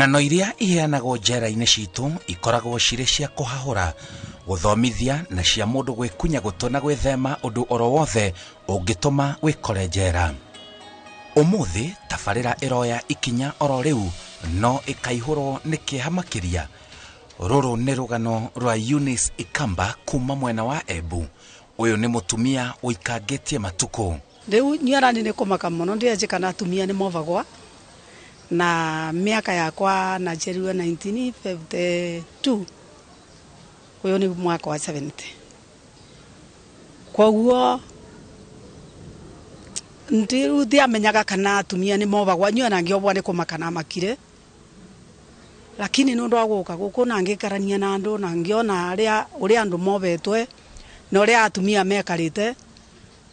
Ng'ano iria iheanagwo njera-inĩ citũ ikoragwo cirĩ cia kũhahũra, gũthomithia na cia mũndũ gwĩkunya gũtũ na gwĩthema ũndũ oro wothe ũngĩtũma wĩkore njera. Ũmũthĩ tabarĩra ĩroya ikinya oro rĩu no ĩkaihũrwo nĩ kĩeha makĩria. Rũrũ nĩ rũgano rwa Eunice Ikamba kuma mwena wa Embu. Ũyũ nĩ mũtumia ũikangĩtie matukũ. Rĩu nyarani nĩ kũmaka mũno ndienje kana atumia nĩ movagwa na miaka yakwa naciarirwe 1952, uyu ni mwaka wa 70. Koguo ndiru ndiamenyaga kana atumia ni movagwa nyua na ngiobwa ni kumaka na makire, lakini nundu wa guka guku na ngikarania na andu na ngiona aria uria andu mobetwe na uria atumia mekarite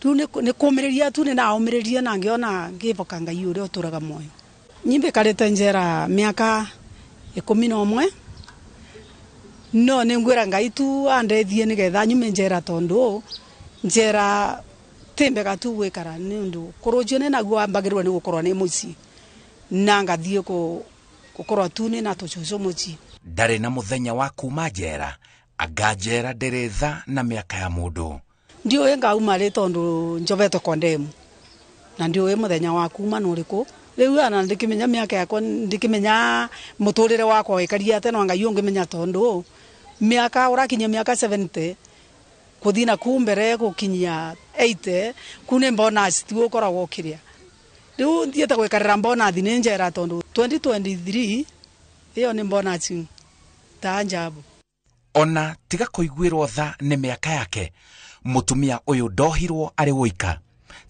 tu ni kumiriria tu ni na umiriria na ngiona ngiboka Ngai uria uturaga moyo. Nyimbikarite njera miaka 11 no ningwira Ngai tu andethie nigetha nyume njera tondu njera timbega tu gwikara ni undu kurujio ni naguo ambagirwo ni gukorwo ni mucii na ngathie gukorwo tu ni na tucucu mucii. Ndari na muthenya wa kuma njera, anga njera ndiri tha na miaka ya mundu. Ndiuĩ ngauma rĩ tondu njovetwe kondemu na ndiuĩ muthenya wa kuma nuriku. Riu ana ndikimenya miaka yakwa, ndikimenya muturire wakwa wikaria ate no Ngai ungimenya tondu miaka urakinyia miaka 70 kuthii na kuu mbere gukinyia 80 kuu ni bonus tu ukoragwo ukiria. Riu thiete gwikarira bonus ni njera tondu 2023 iyo ni bonus ta njabu. Ona tiga kuiguirwo tha ni miaka yake, mutumia uyu ndohirwo ari wika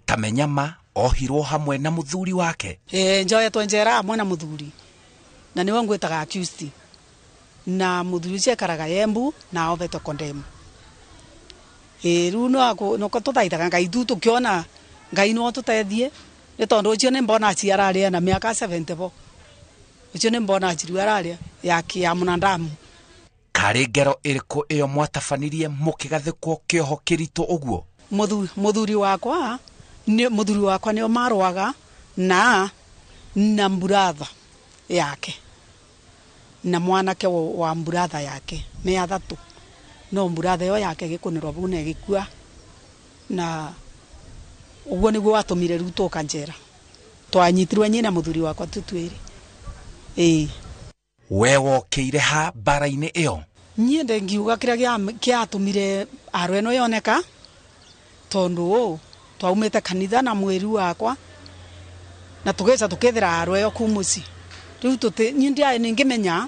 tamenya ma ohirwo hamwe na muthuri wake. Njoetwo njera hamwe na muthuri na niwe ngwitaga accused, na muthuri ucio ekaraga Embu na ovetwo condemn. Riu no tuthaithaga Ngai tu tukiona Ngai no tutethie ni tondu ucio ni bonus araria na miaka 70 bo ucio ni bonus riu araria ya munandamu. Karĩ ngero ĩrĩkũ ĩyo mwatabanirie mũkĩgathĩkwo kĩoho kĩritũ ũguo? Muthuri wakwa ni muthuri wakwa nio marwaga na mburatha yake na mwanake wa mburatha yake me athatu, no mburatha yo yake gikunirwo bau na gikua, na uguo niguo watumire riu tuka njera. Twanyitirwe nyina muthuri wakwa tutwiri. We wokĩire ha mbara-inĩ ĩyo? Niĩ ndengiuga kĩrĩa kĩatũmire aro ĩno yoneka tondu twaumĩte kanitha na mwĩri wakwa na tugeca tukethera aro ĩyo kuu mũciĩ. Rĩu niĩ ndiarĩ ningĩmenya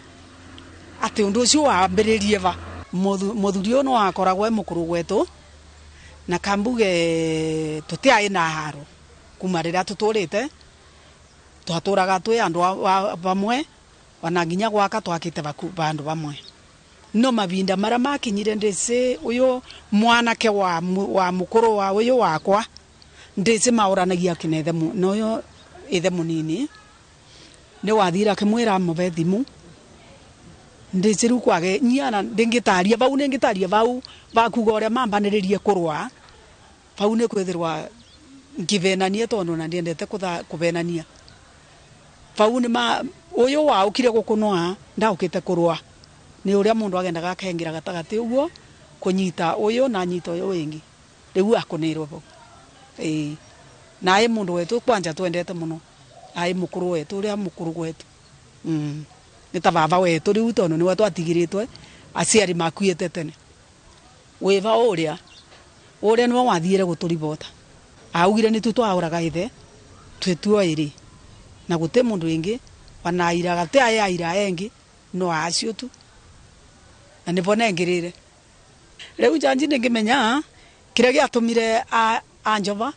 atĩ ũndũ ũcio wambĩrĩrie va. Mũthuri ũyũ no akoragwo e mũkũrũ gwetũ na kambuge tũtiarĩ na haro kuma rĩrĩa tũtũrĩte, twatũraga twĩ andũ vamwe ona nginya gwaka twakĩte vandu vamwe. No mavinda mara makinyire ndĩcĩ uyu mwanake wa mukuru wa uyu wakwa ndĩcĩ maũranagia kinethe na uyu ithe munini ni wathira akimwira amũve thimu. Ndĩcĩ riu kwage nyiana ndingĩtaria vau, ningĩtaria vau vakuga ũrĩa mambanĩrĩrie kũrũa vau nĩ kwithirwa ngĩvenania tondu na ndiendete kũvenania vau nĩ ma uyu waũkire gũkũnoa ndaũkĩte kũrũa ni uria mundu agendaga akengira gatagati uguo kunyita uyu na nyita uyu wingi riu akunirwo bau. Na ai mundu wetu kwanja twendete muno, ai mukuru wetu uria mukuru gwetu ni ta baba wetu riu tondu niwe twatigiritwe aciari makuite tene. Wiva uria uria niwe wathiire guturibota augire ni tu twauraga ithe twituo iri na gute mundu wingi ona airaga te ai aira engi no acio tu na nibo nengirire. Riu njanji ningimenya kiria giatumire anjova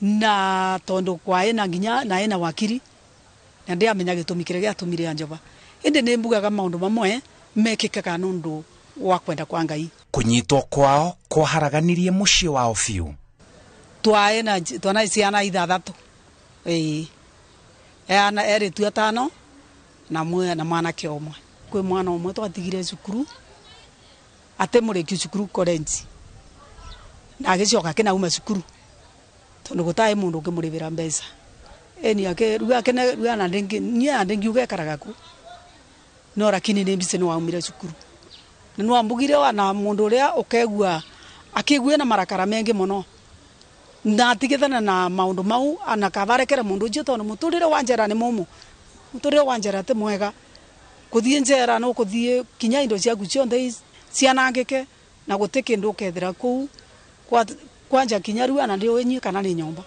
na tondu kwae na nginya na ena wakiri na ndiamenya gitumi kiria giatumire anjova, indi ni mbugaga maundu mamwe mekikaga nundu wa kwenda kwa Ngai. Kunyitwo kwao kwaharaganirie mucii wao biũ. Twae na twana ciana ithathatu, ana eritu atano na na mwanake umwe. Kwi mwana umwe twatigire cukuru ate murikiu cukuru college na agicoka kinauma cukuru tondu gutai mundu ukimuribira mbeca. Eni ake ruga kene ruga na ndingi nya ndingi ugekaraga ku no lakini ni mbise no waumire cukuru na no ambugire wana mundu uria ukegua akigue na marakara mengi muno na atigithana na maundu mau ana kavarekere mundu ucio tondu muturire wa njera ni mumu muturire wa njera ti mwega kuthie njera no kuthie kinya indo ciaku cionthe cianangike na guti kindu ukethira kuu kwanja kinya rua na ndio wenyi kana ni nyomba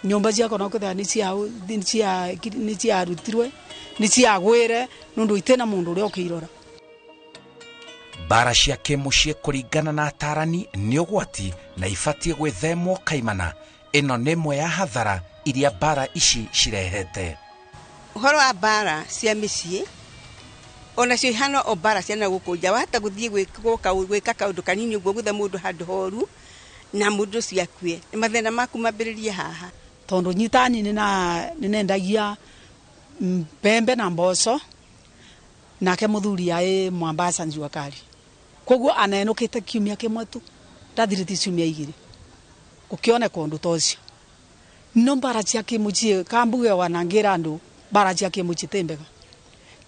nyomba ciakwa no kwithira ni ciarutirwe ni ciagwire nundu itena mundu uria ukirora. Mbara cia kĩmũciĩ kũringana na atarani nĩ ũgwati na ibatiĩ gwĩthemwo kaimana. Ĩno nĩ ĩmwe ya hathara iria mbara ici cirehete. Ũhoro wa mbara cia mĩciĩ onacio ihana o mbara cia na gũkũ nja, wahota gũthiĩ gwĩka kaũndũ kanini ũguo gũthe mũndũ handũ horu na mũndũ ũcio akue, mathĩna maku mambĩrĩrie haha. Tondu nyitani ninendagia mbembe na mboco nake muthuri ai Mwambasa njua kali koguo anenukite kiumia kimwe tu ndathiriti ciumia igiri gukioneka undu ta ucio. No mbara cia kimucii kambuge wanangira andu mbara cia kimucii ti mbega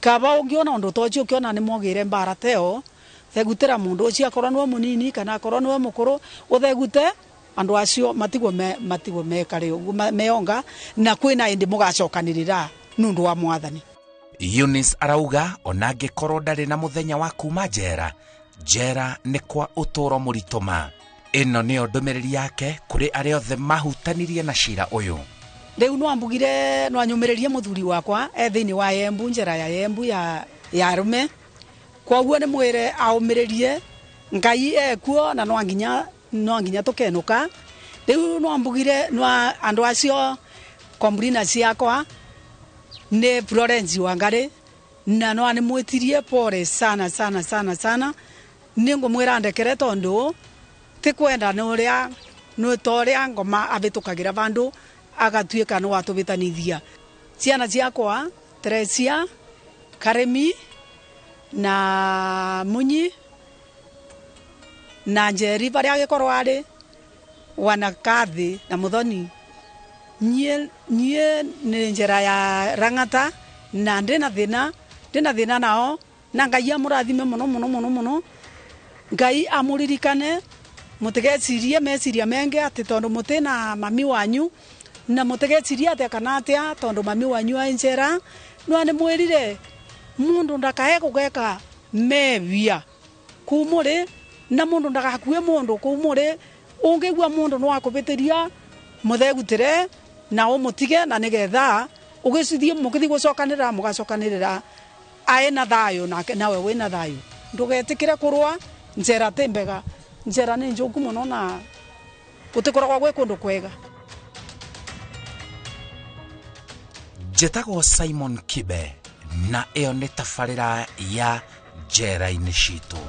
kaba ungiona undu ta ucio ukiona ni mogire mbara teo thegutira mundu ucio akorwo niwe munini kana akorwo niwe mukuru uthegute andu acio matigwo mekare uguo meonga na kwina indi mugacokanirira nundu wa mwathani. Eunice arauga ona angĩkorwo ndarĩ na mũthenya wa kuma njera, njera nĩ kwa ũtũũro mũritũ ma. Ĩno nĩyo ndũmĩrĩri yake kũrĩ arĩa othe mahutanirie na cira ũyũ. Rĩu no ambugire no anyũmĩrĩrie mũthuri wakwa e thĩinĩ wa Embu, njera ya Embu ya arũme, koguo nĩ mwĩre aũmĩrĩrie Ngai ekuo na no nginya tũkenũka. Rĩu no ambugire no andũ acio kombrina ciakwa ne Florence Wangari na no animwitirie pore sana sana sana sana ningumwira ndekere tondu ti kwenda ni uria ni toria ngoma abitukagira bandu agatuika ni watubitanithia ciana ciakwa Teresia Karemi na Munyi na Njeri baria agikorwo ari wanakathi na Muthoni nye ni njera ya Rang'ata na ndina thina nao na Ngai amurathime muno muno muno muno. Ngai amuririkane mutigecirie meciria menge ati tondu mutina mami wanyu na mutigecirie atia kana atia tondu mami wanyu ai njera no ni mwirire mundu ndakae gugeka mebia kumuri na mundu ndagakue mundu kumuri ungigua mundu no akubitiria muthegutire na umutige na nigetha ugicithie mukithi gucokanirira mugacokanirira ae na thayo nake nawe wina thayo ndugetikire kurwa njera ti mbega njera ni njuku muno na gutikoragwo gwi kundu kwega. Njetagwo Simon Kibe na ĩyo nĩ tabarĩra ya Njera-inĩ Citũ.